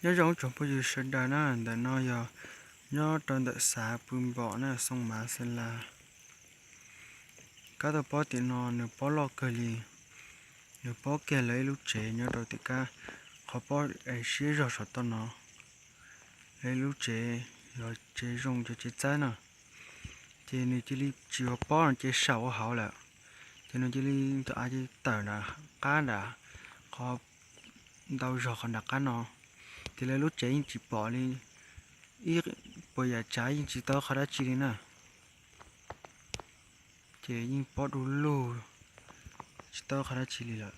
Nyob zoo tsoom phooj ywg sawv daws na, ntawm no yog nyob rau ntawm xav pw npom na, xoo mav xees las. Kab tauj pob tim no nws pob loj kawg li, nws pob kiag lawv ib lub tsev nyob rau tim kab qhov pob siab zog saum toj no. Lawv ib lub tsev, yog tsev zoo cov tsev txawb na, ces nws cia li tsis ua pob no ces saum ua hauv lawm, ces nws cia li tus av cia li tawm nram qab nram qhov ntau zog qhov nram qab no. Ces lawv lub tsev yeej tsis pom li, ib puas yam tsav yeej tsis tau qhov dab tsi li na. Ces yeej pob du lug, tsis tau qhov dab tsi li lawm.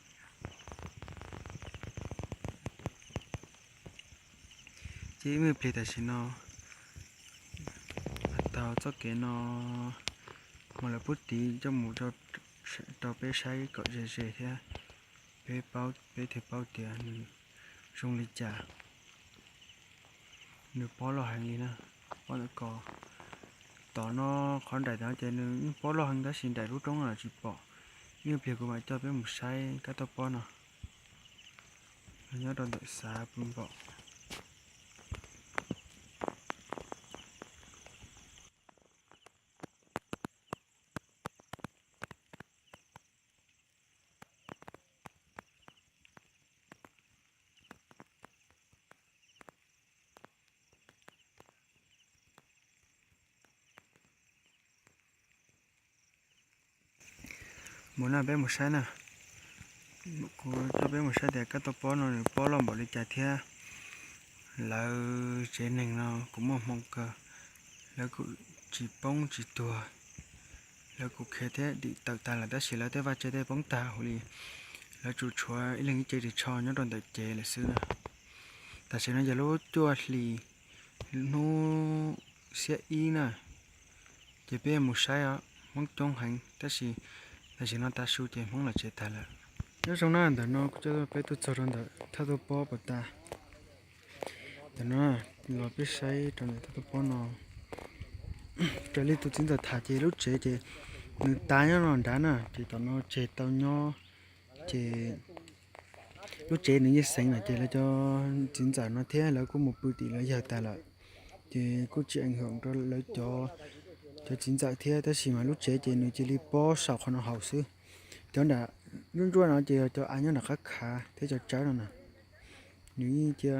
Ces ib me pliag tam sim no taug txoj kev no mas lawv pub tiv coj mus rau peb saib kom ze ze thiab, peb paub, peb thiaj paub tias nws zoo li cas. Nws pob loj heev li na, pob ntawm ko. Tom no qhov nraim no ces nws yeej pob loj heev tab sis nraim lub roob los tsis pom. Ib pliag kuv mam coj peb mus saib kab tauj pob no, nyob rau ntawm xav pw npom. Mus na, peb mus saib na. Kuv coj peb mus saib tias kab tauj pob no nws pob loj npaum li cas thiab. Lawv tsev neeg no kuv muaj hmoo kawg, lawv kuj tsis poob tsis tuag, lawv kuj khiav thiab dim tawm tag lawm tab sis lawv tej vaj tse tej poob tag huv li. Lawv tsuas tshuav ib leeg ib ce ris tsho nyob rau ntawm cev lawm xwb na. Tam sim no yog lub cuaj hlis hnub xiab ib na, ces peb mus saib os, Hmoob coob heev tab sis tam sim no tav su ces Hmoob los tsev tag lawm. Nyob zoo na, ntawm no kuv coj peb tuaj txog rau ntawm thaj tauj pob puas tas. Ntawm no los peb saib rau ntawm thaj tauj pob no, raws li tus txiv ntxawm tham ces lub tsev ces nws tav nyob no nrad na, ces tom no tseg tau nyob, ces lub tsev nws yeej xeev lawm ces lawv cov txiv ntxawm no thiab lawv kuj mus pw tim lawv yawg tas lawm, ces kuj tsis ees hoom rau lawv cov, cov txiv ntxawm thiab tab sis mas lub tsev ces nws cia li pob saum qhov no hauv xwb. Cov nram ntsuab ntsuab no ces yog cov av nyob nram qab khav thiab cov tsawb no na, nws yeej cia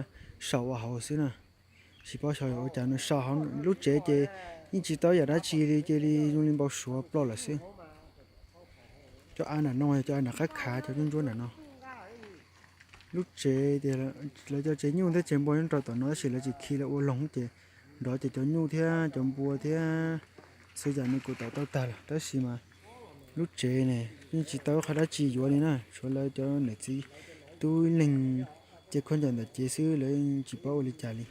saum ua hauv xwb na. Tsis paub xyov ua cas nws saum hauv lub tsev ces yeej tsis tau yam dab tsi li, cia li zoo li npau suav ploj lawm xwb. Cov av nram no yog cov av nram qab khav cov ntsuab ntsuab nram no. Lub tsev tias lawv cov tsev nyuj thiab tsev npua nyob rau tom no tab sis lawv tsis khi lawv ua loog ces nrov ces cov nyuj thiab cov npua thiab txhua yam nws kuj tawm tau tag lawm tab sis mas lub tsev ne yeej tsis tau qhov dab tsi yuav li na, tshuav lawv cov niam txiv tub ib leeg cia khaub ncaws ntawm cev xwb lawv tsis paub ua li cas li.